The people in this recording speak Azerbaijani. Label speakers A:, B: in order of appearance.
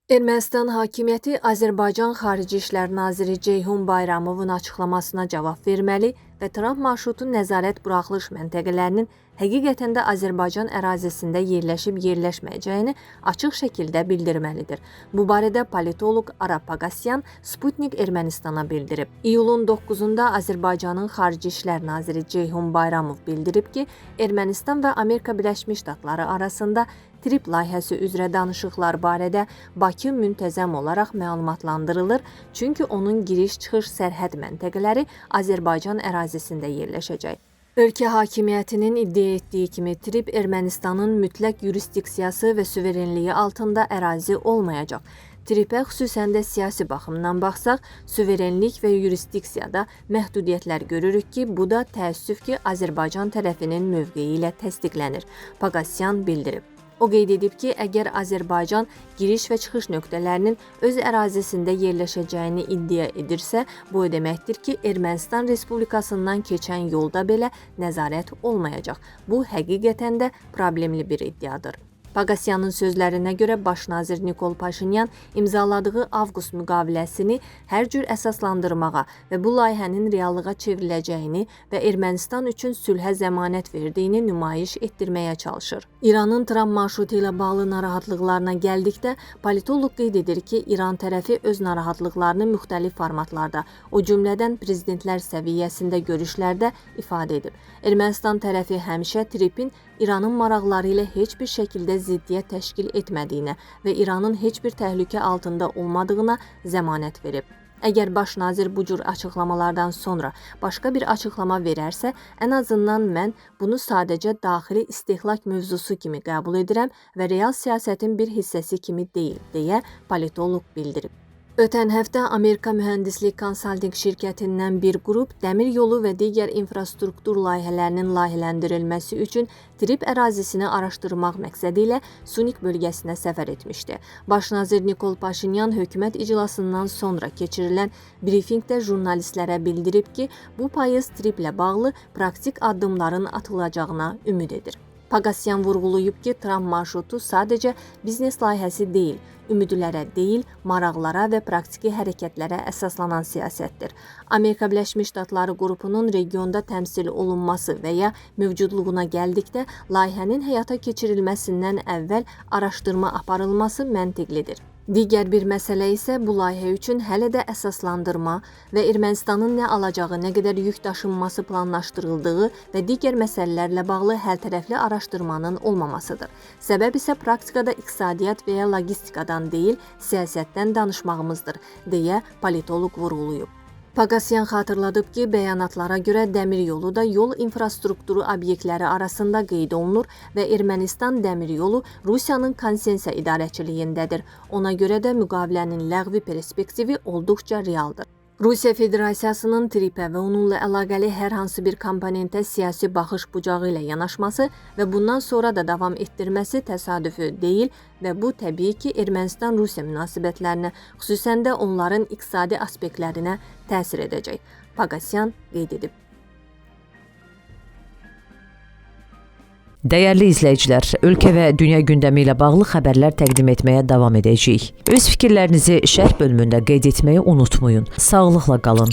A: Ermənistan hakimiyyəti Azərbaycan Xarici İşlər Naziri Ceyhun Bayramovun açıqlamasına cavab verməli və Tramp marşrutu nəzarət buraxılış məntəqələrinin həqiqətən də Azərbaycan ərazisində yerləşib yerləşməyəcəyini açıq şəkildə bildirməlidir. Bu barədə politoloq Ara Paqasyan Sputnik Ermənistana bildirib. İyulun 9-da Azərbaycanın Xarici İşlər Naziri Ceyhun Bayramov bildirib ki, Ermənistan və Amerika Birləşmiş Ştatları arasında TRIPP layihəsi üzrə danışıqlar barədə Bakı müntəzəm olaraq məlumatlandırılır, çünki onun giriş-çıxış sərhəd məntəqələri Azərbaycan ərazisində yerləşəcək. Ölkə hakimiyyətinin iddia etdiyi kimi TRIPP Ermənistanın mütləq yurisdiksiyası və suverenliyi altında ərazi olmayacaq. TRIPP-ə xüsusən də siyasi baxımdan baxsaq, suverenlik və yurisdiksiyada məhdudiyyətlər görürük ki, bu da təəssüf ki, Azərbaycan tərəfinin mövqeyi ilə təsdiqlənir, Paqasyan bildirib. O qeyd edib ki, əgər Azərbaycan giriş və çıxış nöqtələrinin öz ərazisində yerləşəcəyini iddia edirsə, bu o deməkdir ki, Ermənistan Respublikasından keçən yolda belə nəzarət olmayacaq. Bu həqiqətən də problemli bir iddiadır. Paqasyanın sözlərinə görə baş nazir Nikol Paşinyan imzaladığı avqust müqaviləsini hər cür əsaslandırmağa və bu layihənin reallığa çevriləcəyini və Ermənistan üçün sülhə zəmanət verdiyini nümayiş etdirməyə çalışır. İranın Tramp marşrutu ilə bağlı narahatlıqlarına gəldikdə, politoloq qeyd edir ki, İran tərəfi öz narahatlıqlarını müxtəlif formatlarda, o cümlədən prezidentlər səviyyəsində görüşlərdə ifadə edib. Ermənistan tərəfi həmişə TRIPP-in İranın maraqları ilə heç bir şəkildə ziddiyyət təşkil etmədiyinə və İranın heç bir təhlükə altında olmadığına zəmanət verib. Əgər baş nazir bu cür açıqlamalardan sonra başqa bir açıqlama verərsə, ən azından mən bunu sadəcə daxili istehlak mövzusu kimi qəbul edirəm və real siyasətin bir hissəsi kimi deyil, deyə politoloq bildirib. Ötən həftə Amerika Mühəndislik Konsaltinq şirkətindən bir qrup dəmir yolu və digər infrastruktur layihələrinin layihələndirilməsi üçün TRIPP ərazisini araşdırmaq məqsədi ilə Sunik bölgəsinə səfər etmişdi. Baş nazir Nikol Paşinyan hökumət iclasından sonra keçirilən brifinqdə jurnalistlərə bildirib ki, bu payız TRIPP-lə bağlı praktik addımların atılacağına ümid edir. Paqasyan vurğulayıb ki, Tramp marşrutu sadəcə biznes layihəsi deyil, ümidlərə deyil, maraqlara və praktiki hərəkətlərə əsaslanan siyasətdir. Amerika Birləşmiş Ştatları qrupunun regionda təmsil olunması və ya mövcudluğuna gəldikdə, layihənin həyata keçirilməsindən əvvəl araşdırma aparılması məntiqlidir. Digər bir məsələ isə bu layihə üçün hələ də əsaslandırma və Ermənistanın nə alacağı, nə qədər yük daşınması planlaşdırıldığı və digər məsələlərlə bağlı hərtərəfli araşdırmanın olmamasıdır. Səbəb isə praktikada iqtisadiyyat və ya logistikadan deyil, siyasətdən danışmağımızdır, deyə politoloq vurğulayıb. Paqasyan xatırladıb ki, bəyanatlara görə dəmir yolu da yol infrastrukturu obyektləri arasında qeyd olunur və Ermənistan dəmir yolu Rusiyanın konsensiya idarəçiliyindədir. Ona görə də müqavilənin ləğvi perspektivi olduqca realdır. Rusiya Federasiyasının TRIPP-ə və onunla əlaqəli hər hansı bir komponentə siyasi baxış bucağı ilə yanaşması və bundan sonra da davam etdirməsi təsadüfü deyil və bu təbii ki, Ermənistan-Rusiya münasibətlərinə, xüsusən də onların iqtisadi aspektlərinə təsir edəcək. Paqasyan qeyd edib.
B: Dəyərli izləyicilər, ölkə və dünya gündəmi ilə bağlı xəbərlər təqdim etməyə davam edəcəyik. Öz fikirlərinizi şərh bölümündə qeyd etməyi unutmayın. Sağlıqla qalın.